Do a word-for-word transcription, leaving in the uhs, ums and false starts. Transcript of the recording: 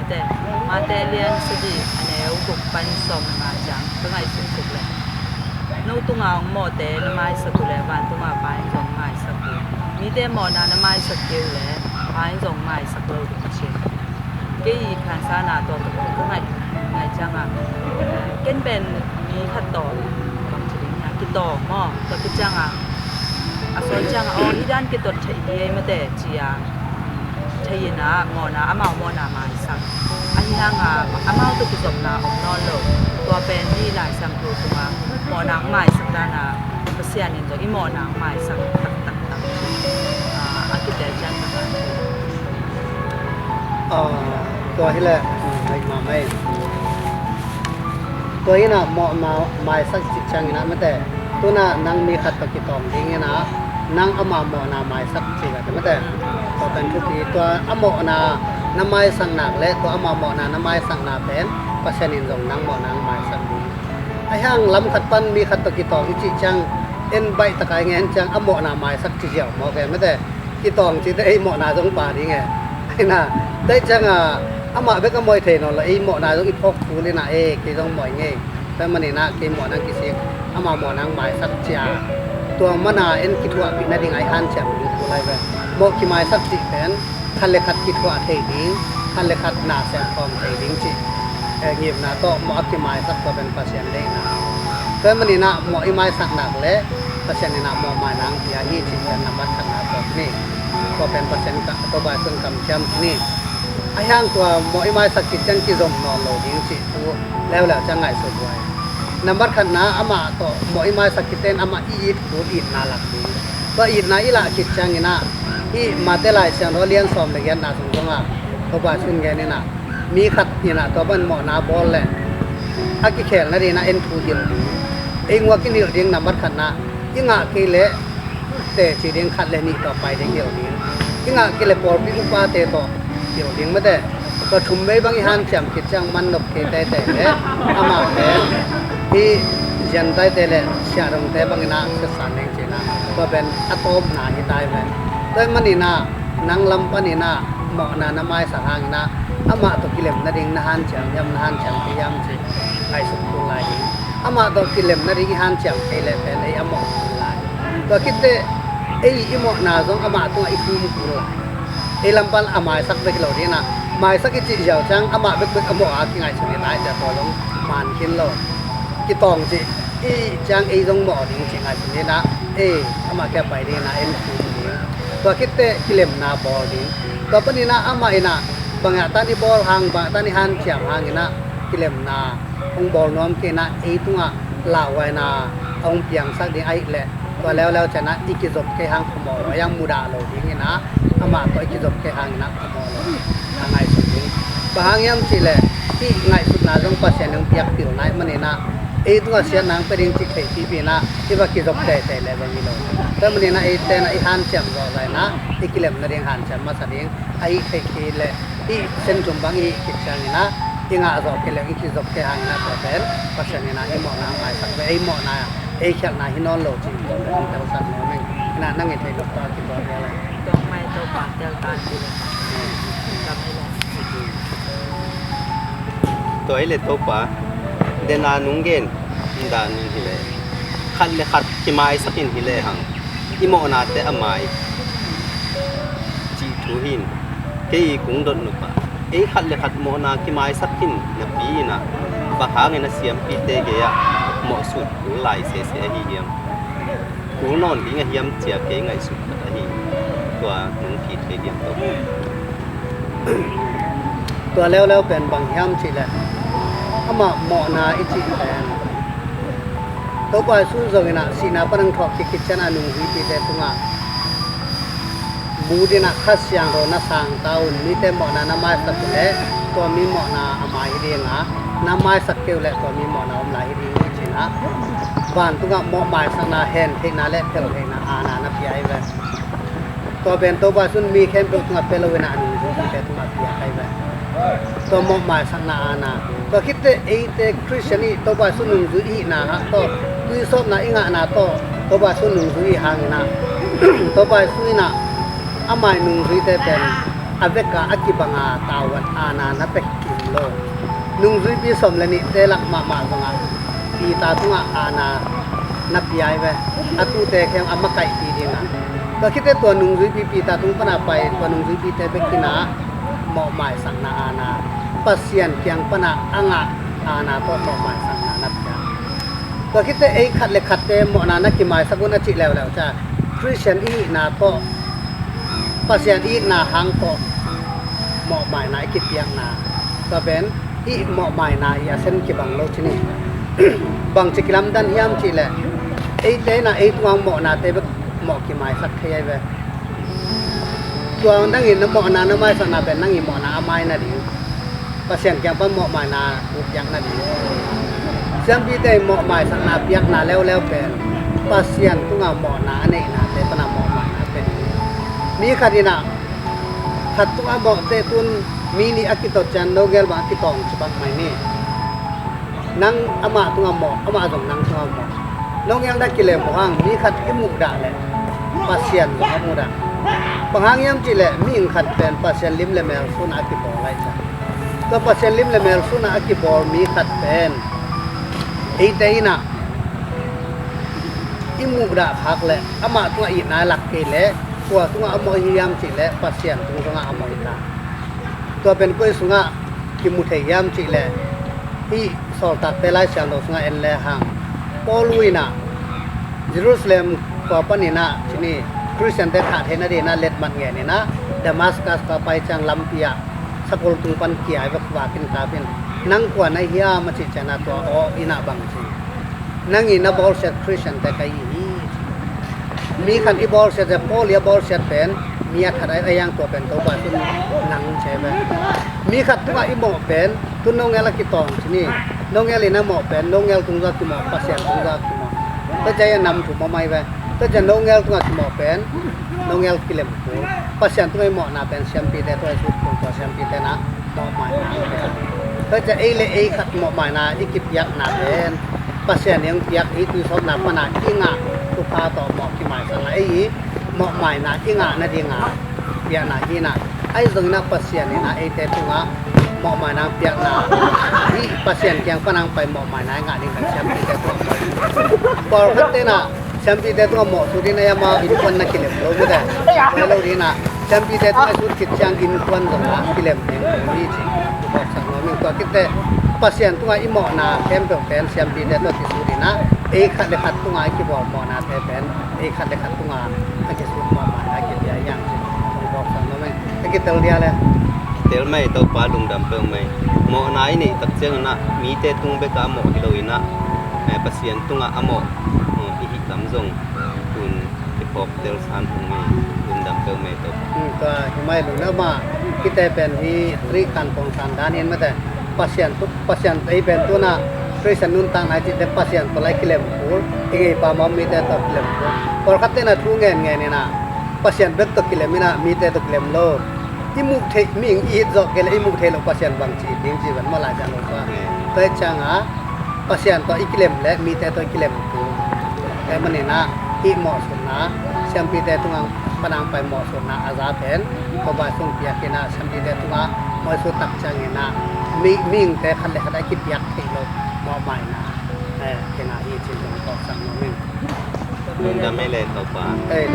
Te, Mate lian sagih a neu guk pan sawm le nga ciang ka ngaihsun tuk leh, no tunga hong mawhte na maisak uh leh vantunga Pa in zong maisak ding. Mite mawhna na maisak kei uh leh Pa in zong maisak lo ding a ci. Kei i khansana tua tuk ka ngaih, ngaih cianga, ken pen mi khat tawh bang ci ding hiam, kitawng maw, tua kicianga a sawn cianga aw hih dan kitot theih hi ei mate cia thei in ah mawhna, amau mawhna maisak. Ahi hanga amau tawh kizopna om nawn lo. Tua pen hih Lai Siangtho tunga mawhna hong maisak dana Pasian in zong i mawhna hong maisak taktak tak a kitel cian taktak. Tua hileh, um, hai mamai. Tua hinah mawhna maisak cih cianginah mate, tunah nang mi khat tawh kitawng dinginah nang ama mawhna maisak cih kate mate. Tua pen thupi, tua a mawhna na maisak nak le tua ama mawhna na maisak na pen Pasian in zong nang mawhna ang maisak ding. Ahi hang lam khat pan mi khat tawh kitawng i cih ciang en baih taka i ngen ciang a mawhna maisak ci ziau mawk e mate. Kitawng cihte ei mawhna zong pa ding e. Ahi na, tua cianga amah bek a mawh thei nawn lo, ei mawhna zong i phawk kul inah e, kei zong mawh ngei. Tua maninah kei mawhna kisik, ama mawhna maisak cia. Tua mana en kithuahpih nading a i hanciam ding kul lai ve. Mawh kimaisak cih pen khat le khat kithuah thei ding, khat le khat na semkhawm thei ding cih, eh, ngimna tawh mawh a kimaisak tua pen Pasian deihna. Tua maninah mawh i maisak nak le Pasian inah mawh maina ang pia hi cih pen nambat khatna tua kini. Tua pen Pasian ka, tua bai sun kamciam kini. Ahi hang tua mawh i maisak cih ciang kizom nawn lo ding cih tu leuleu ciang ngaihsut huai. Nambat khatna amah tawh mawh i maisak cih ten amah i it kul itna lak ding. Tua itna i lah cih cianginah hih Mate Lai Siangtho lian sawm le giatna sung zongah tua bai sun geninah mi khat inah tua ban mawhna bawl le a kikhel nadinah en thu hilh ding. Ei nguak in hilh ding nambat khatna i ngah kei leh teci ding khat le nih tawh pai ding hilh ding. I ngah kei leh pawlpi upate tawh hilh ding mate. Tua thum vei bang i hanciam khit ciang man nop kei teitei leh amah pen hih Gentile-te le siahdongte banginah siatsan ding cinah tua pen a tawpna hi tai ve. Tua maninah nang lam paninah mawhna na maisak hanginah amah tawh kilem nading na hanciam hiam, na hanciam kei hiam cih ngaihsut kul lai ding. Amah tawh kilem nading i hanciam kei leh pen ei a mawh kul lai. Tua khitteh ei i mawhna zong amah tungah i thum kul lai. Ei lam pan a maisak bek lo dinah maisak i cih ziau ciang amah bekbek a mawh a kingaihsun i lai cia tua zong man khin lo. Kitawng cih i ciang ei zong mawh ding cih ngaihsun dinah ei amah kia pai dinah en thum ding. Tua khitteh kilemna bawl ding. Tua paninah amah inah bangah tan i bawl hang, bangah tan i hanciam hanginah kilemna hong bawl nuam kei inah ei tungah lauhuaina a hong piangsak ding ahih leh tua leuleu cianah i kizop kei hang phamawh lo, a yang mudah lo dinginah amah tawh i kizop kei hanginah phamawh lo a ngaihsut ding. Bang hang hiam cihleh hih ngaihsutna zong Pasian in hong piak pilna ahih maninah ei tungah siatna hong pia ding cih theihpihpih inah i va kizop teitei leh bang hi lo. Tua maninah eite inah i hanciam zawhzaw inah i kilem nading hanciam masa ding. Ahih theih kei leh hih centum bang i hih khit cianginah i ngah zawh kei leh i kizop kei hanginah tua pen Pasian inah i mawhna maisak ve, ei mawhna ei khialhna hi nawn lo cih tua pen hong telsak nuam ing. Inah nang i theih dok tawh a kituak ve le. Tuak mai Topa tel tan hi le. Tua hi le Topa, dena nung gen dan in hi le khat le khat kimaisak in hi le hang i mawhnate a mai cih thu hin kei i kung dot nop ah ei khat le khat mawhna kimaisak in napi inah bang hangin a siampite gei-ah mawhsut kul lai sese ahi hiam? Kul nawn ding a hiam cia kei ngaihsut khat ahi. Tua nung kithei diam to. Tua leuleu pen bang hiam cihleh amah mawhna i cih pen Topa Jesu zong inah sihna pan hong thawh kik khit ciang a nungzuipite tungah mu dinah Kha Siangtho na sang ta un, mite mawhna na maisak uh leh tua mi mawhna a mai hi dinga, na maisak kei uh leh tua mi mawhna om lai hi ding hi cinah vantungah mawh maisakna hen theihna le phel theihna aana na pia hi ve. Tua pen Topa Jesu in mi khempeuh tungah pia lo inah a nungzuipite tungah pia hi ve. Tua mawh maisakna aana. Tua khitteh eite Khristian i Topa Jesu nungzui i hihna hah tawh tuisawpna i ngahna tawh Topa Jesu nungzui i hanginah Topa Jesu inah amah i nungzuite pen A veka a kibanga tavuan aana na pek kim lo. Nungzuipi sawm le nihte lak mahmah zongah Peter tungah aana na pia hi ve. A tuute khempeuh a makaihpih dingah. Tua khit teh tua nungzuipi Peter tung pana pai tua nungzuipite bek in ah mawhmaisakna aana, Pasian kiang pana a ngah aana tawh mawhmaisakna na pia. Tua khit teh ei khat le khatte mawhna na kimaisak un a cih leuleu ciang Khristian i hihna tawh, Pasian i itna hang tawh mawhmaina i kipiakna, tua pen hih mawhmaina i a sen kibang lo ci ni. Bangci kilamdan hiam cih leh eite in ah ei tungah mawhnate bek mawh kimaisak thei ahi ve. Tua nang in na mawhna na maisakna pen nang i mawhna a mai nading, Pasian kiang pan mawhmaina uh piak nading. Siampite in mawhmaisakna piakna leuleu pen Pasian tungah mawhna a neihnate pana mawhmaina pe ding. Mi khat in ah khat tungah mawh teh tun mi nih a kitot ciang no gel bang a kitawng ci bang mai ni. Nang amah tungah mawh, amah zong nang tungah mawh. No gel na kilem uh hang mi khat i muhdah leh Pasian zong a muhdah. Bang hang hiam cih leh mihing khat pen Pasian lim le mel sunah a kibawl lai sa. Tua Pasian lim le mel sunah a kibawl mi khat pen eite in ah i muhdah khak leh amah tungah itna lak kei leh kua tungah a mawh hiam cih leh Pasian tung zongah a mawh hi ta. Tua pen koi sungah kimu thei hiam cih leh hih Sawltakte Lai Siangtho sungah en le hang Paul in ah Jerusalem khua panin ah ci ni Khristiante thah theih nading in ah letmat ngen in ah Damascus khua pai ciang lampi ah sakol tung pan kia hi ve, khuavak in kap in, nang kua na hiam a cih ciang ah tua aw in ah bang ci, nang i na bawlsiat Khristiante ka hi hi. Mi khat i bawlsiat zia Paul i a bawlsiat pen mi a that a hiang tua pen Topa sun nang ci hi ve. Mi khat tungah i mawh pen tun no gel a kitawng ci ni. No gel in a mawh pen no gel tung zah kimawh, Pasian tung zah kimawh. Tua ciang a nam thum a mai ve. Tua ciang no gel tungah kimawh pen no gel kilem kul. Pasian tungah i mawhna pen siampite tungah i sut kul, tua siampite na mawhmaina. Tua ciang ei le ei khat mawhmaina i kipiakna pen Pasian i hong piak i tuisawpna pana i ngah thupha tawh mawh kimaisakna ei i mawhmaina i ngah nadinga piakna hi na. Ahi zongin ah Pasian in ah eite tungah mawhmaina piakna hi, Pasian kiang pan hong pai mawhmaina i ngah ding kan siampite tungah mawh. Pawlkhatte na siampite tungah mawh sut in a yama innkuan na kilem lo mite. Tua lo ding in ah siampite tungah sut khit ciang innkuan zong a kilem ding hi ci. Tua khit teh Pasian tungah i mawhna khempeuh pen siampite tungah kisut in ah ei khat le khat tungah i kibawl mawhnate pen ei khat le khat tungah a kisut mawhmaina a kipia hiang ci. Tua khit teh a kitel dia le. Tel mai Topa, lungdam peuh mai. Mawhna i neih tak ciangin ah mite tung bek a mawh hi lo in ah, eh, Pasian tungah a mawh, eh, i hih lam zong tun i phawk tel san hong mai. Lungdam peuh mai Topa. Hmm, tua hi mai lungdam a, kite pen hi three kan pawng san dan hi mate. Pasian tu, Pasian ei pen tuna Khristian nuntakna i cihte Pasian tawh lai kilem kul, i ngei pamawh mite tawh kilem kul. Pawlkhatte na thu ngen ngen in ah Pasian bek tawh kilem in ah mite tawh kilem lo. I muh theih mihing i it zawh kei leh i muh theih loh Pasian bang ci it ding ci van maw, Lai Siangtho sungah. Tua hi ciangah Pasian tawh i kilem leh mite tawh i kilem tu. Tua hi manin ah hih mawhsutna siampite tungah pan hong pai mawhsutna a za pen Topa sun piak in ah siampite tungah mawhsut tak ciangin ah mi, mihingte khat le khat a kipiak theih loh mawhmaina, eh, kina hi ci zong tawh sang nuam ing. Lungdam ei le Topa. Ei.